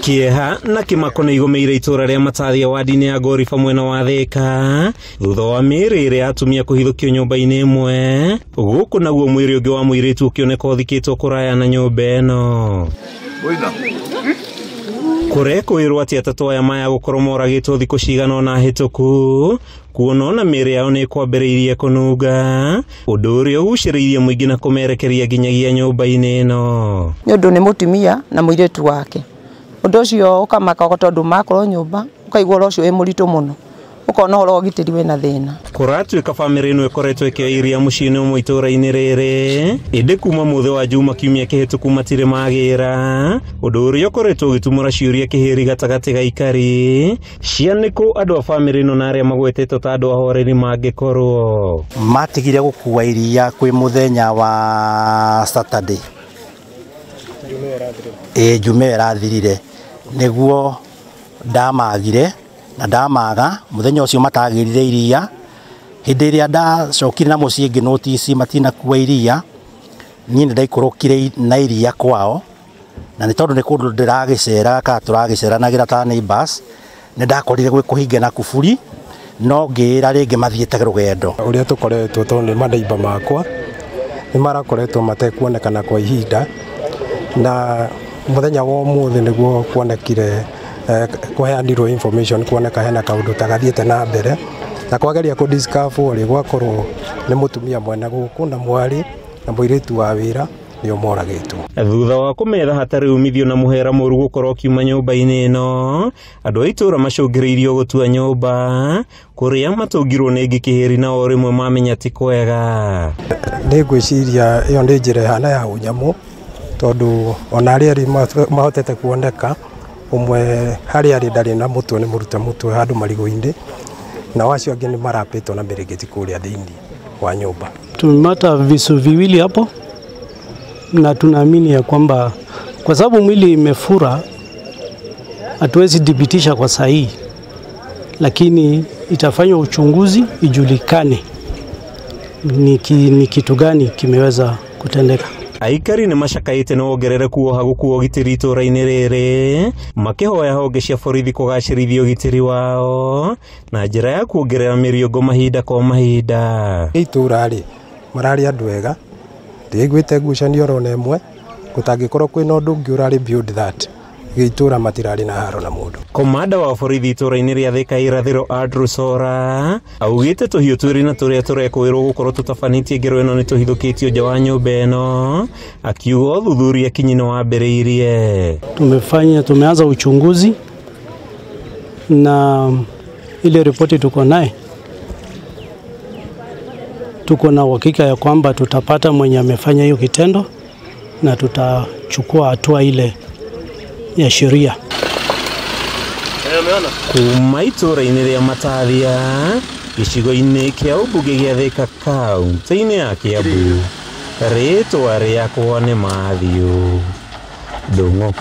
Kieha na kĩmako nĩ igũmĩire itũra rĩa Matathia wadi-inĩ ya Ngoriba mwena wa Thĩka thutha wa mĩĩrĩ ĩrĩ ya atumia kũhithũkio nyũmba-inĩ ĩmwe gũkũ naguo mwĩrĩ ũngĩ wa mũirĩtu ũkĩoneka ũthikĩtwo kũraya na nyũmba ĩno. Kũrekũĩrwo atĩ atatũ aya maya gũkorwo moragĩtwo thikũ cigana ũna hĩtũku kuona ona mĩĩrĩ yao nĩ ĩkwambĩrĩirie kũnunga ũndũ ũrĩa ũgucĩrĩirie mũingĩ na kũmerekeria nginyagia nyũmba-inĩ ĩno. Nĩ ũndũ nĩ mũtumia na mũirĩtu wake. Ũndũ ũcio ũkamaka tondũ makorwo nyũmba ũkaigua ũhoro ũcio wĩ mũritũ mũno, ũkona ũhoro wa ũgitĩri wĩna thĩna. Kũratuĩka bamĩrĩ ĩno ĩkoretwo ĩkĩoya iria mũciĩ-inĩ ũmwe itũũra-inĩ rĩrĩ ĩndĩ kuma mũthĩ wa Juma kiumia kĩhĩtũku matirĩ magĩra ũndũ ũrĩa ũkoretwo ũgĩtumũra ciũria kĩhĩri gatagatĩ ga ikari cia nĩkũ andũ a bamĩrĩ ĩno na arĩa magwetetwo ta andũ ahoreri mangĩkorwo. Matigire gũkua iria kwĩ mũthenya wa Saturday, Jumaa ĩrathirire nĩguo ndamagire na ndamaga mũthenya ũcio matagĩrire iria. Hĩndĩ ĩrĩa ndacokire na mũciĩ ngĩ notice matinakua iria, niĩ nĩ ndaikũrũkire na iria kwao, na nĩ tondũ nĩ kũndũ ndĩragĩceraga kana tũragĩceranagĩra ta neighbors, nĩ ndakorire gwĩ kũhinge na kuburi, no ngĩĩra rĩngĩ mathiĩte rũgendo. Ũrĩa tũkoretwo tondũ nĩ maneiba makwa nĩ marakoretwo matekuonekana kwa ihinda, na mũthenya wa ũmũthĩ nĩguo kuonekire kũheanirwo information kuoneka hena kaũndũ ta gathiĩte na mbere, na kwageria kũ discover rĩ gwakorwo nĩ mũtumia mwene gũkũ na mwarĩ na mũirĩtu wa wĩra nĩo moragĩtwo. Thutha wa kũmetha hatarĩ umithio na mũhera mũru gũkorwo ũkiuma nyũmba-inĩ ĩno, andũ a itũũra macũngĩrĩirio gũtua nyũmba kũrĩa matũngirwo nĩ ngĩ kĩhĩri na o rĩmwe mamenya ti kwega. Nĩ ngwĩciria ĩyo nĩ njĩra ĩhana ya ũnyamũ tondũ ona arĩa erĩ mahotete kuoneka ũmwe harĩa arĩ ndarĩ na mũtwe nĩ mũrute mũtwe handũ marigũ-inĩ, na acio angĩ nĩ marapĩtwo na mĩrĩngĩti kũrĩa thĩinĩ wa nyũmba. Tumepata visu viwili hapo na tunaamini ya kwamba kwa sababu mwili imefura hatuwezi thibitisha kwa sahihi, lakini itafanywa uchunguzi ijulikane ni kitu gani kimeweza kutendeka. Aikari nĩ macakaĩte nĩ wongerereku wa ũhagũku wa ũgitĩri itũũra-inĩ rĩrĩ makĩhoya honge cia borithi kũgacĩrithia ũgitĩri wao na njĩra ya kuongerera mĩriũngũ mahinda kwa mahinda. Itũũra rĩ mararĩ andũ ega, ndiaiguĩte ngucanio oro na ĩmwe, gũtangĩkorwo kwĩna ũndũ ũngĩ ũrarĩ beyond that, gĩitũũra matirarĩ na haro na mũndũ. Komanda wa borithi itũũra-inĩ rĩa Thĩka irathĩro Andrew Sora augĩte tũhiũ twĩrĩ na tũrĩa tũrekũĩrwo gũkorwo tũtabanĩtie ngero ĩno nĩ tũhithũkĩtio nja wa nyũmba ĩno, akiuga ũthuthuria kinyi nĩ wambĩrĩirie. Tumeanza uchunguzi na ile ripoti tuko naye, tuko na uhakika ya kwamba tutapata mwenye amefanya hiyo kitendo na tutachukua hatua ile ya sheria. Kuma itũũra-inĩ rĩa Matathia gĩcigo-inĩ kĩa ũmbunge gĩa Thĩka kaũntĩ-inĩ ya Kĩambu, rĩtwa rĩakwa nĩ Matthew Ndung'u.